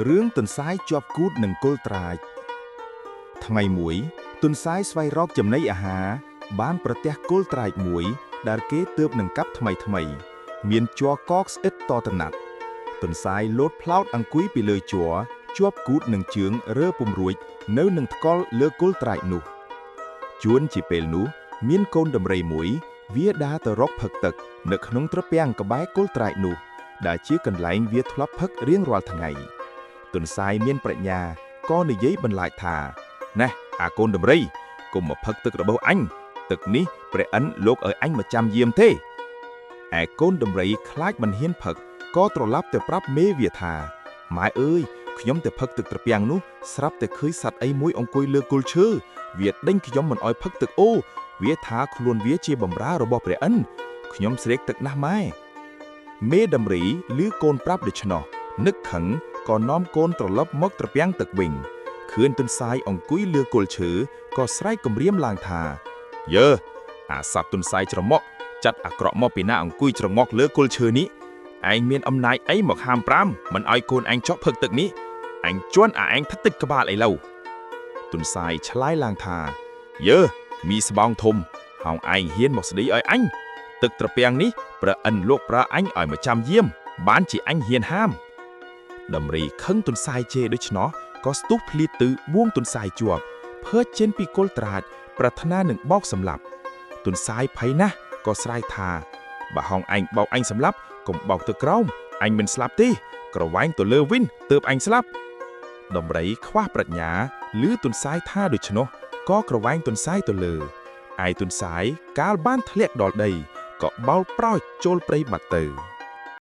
រឿងទន្សាយជាប់គូទនឹងគល់ត្រាចថ្ងៃមួយទន្សាយស្វែងរកចំណីអាហារបានប្រទះគល់ត្រាចមួយ ដែលគេទើបនឹងកាប់ថ្មីថ្មី មានជ័រកកស្អិតតតណាត់ទន្សាយលោតផ្លោតអង្គុយពីលើជ័រជាប់គូទនឹងជើងរើពុំរួចនៅនឹងថ្កល់លើគល់ត្រាចនោះជួនជាពេលនោះ មានកូនដំរីមួយ វាដើរទៅរកផឹកទឹក នៅក្នុងត្រពាំងក្បែរគល់ត្រាចនោះ ដែលជាកន្លែងវាធ្លាប់ផឹករៀងរាល់ថ្ងៃ ទន្សាយមានប្រាជ្ញាក៏និយាយបន្លាចថាណែអាកូនដំរីកុំមកផឹកទឹករបស់អញទឹកនេះព្រះឥន្ទលោកឲ្យអញមកចាំយាមទេឯកូនដំរីខ្លាចមិនហ៊ានផឹកក៏ត្រឡប់ទៅប្រាប់មេវាថាម៉ែអើយខ្ញុំទៅផឹកទឹកត្រពាំងនោះស្រាប់តែឃើញសត្វអីមួយអង្គុយលើគល់ឈើវាដេញខ្ញុំមិនឲ្យផឹកទឹកអូវាថាខ្លួនវាជាបម្រើរបស់ព្រះឥន្ទខ្ញុំស្រេកទឹកណាស់ម៉ែមេដំរីឮកូនប្រាប់ដូច្នោះនឹកខឹងក៏នាំកូនត្រឡប់មកត្រពាំងទឹកវិញឃើញទន្សាយអង្គុយលើគល់ឈើក៏ស្រែកគំរាមឡើងថាយើអាសត្វទន្សាយច្រមុកចាត់អាក្រក់មកពីណាអង្គុយច្រងក់លើគល់ឈើនេះឯងមានអំណាចអីមកហាមប្រាមមិនឲ្យកូនឯងចុះផឹកទឹកនេះឯងជន់អាឯងថិតតិចក្បាលអីឡូវទន្សាយឆ្លើយឡើងថាយើមីស្បោងធំហោងឯងហ៊ានមកស្ដីឲ្យអញទឹកត្រពាំងនេះព្រះឥន្ទលោកប្រើអញឲ្យមកចាំយាមបានជាអញហ៊ានហាមដំរីខឹងទន្សាយជេរដូច្នោះក៏ស្ទុះភ្លីទៅបួងទន្សាយជាប់ភើចេញពីគល់ត្រាចប្រាថ្នានឹងបោកសម្លាប់ទន្សាយភ័យណាស់ក៏ស្រែកថាបើហោងឯងបោកអញសម្លាប់កុំបោកទៅក្រោមអញមិនស្លាប់ទេក្រវ៉ែងទៅលើវិញទើបអញស្លាប់ដំរីខ្វះប្រាជ្ញាឮទន្សាយថាដូច្នោះក៏ក្រវ៉ែងទន្សាយទៅលើឯទន្សាយកាលបានធ្លាក់ដល់ដីក៏បោលប្រោចចូលព្រៃបាត់ទៅ។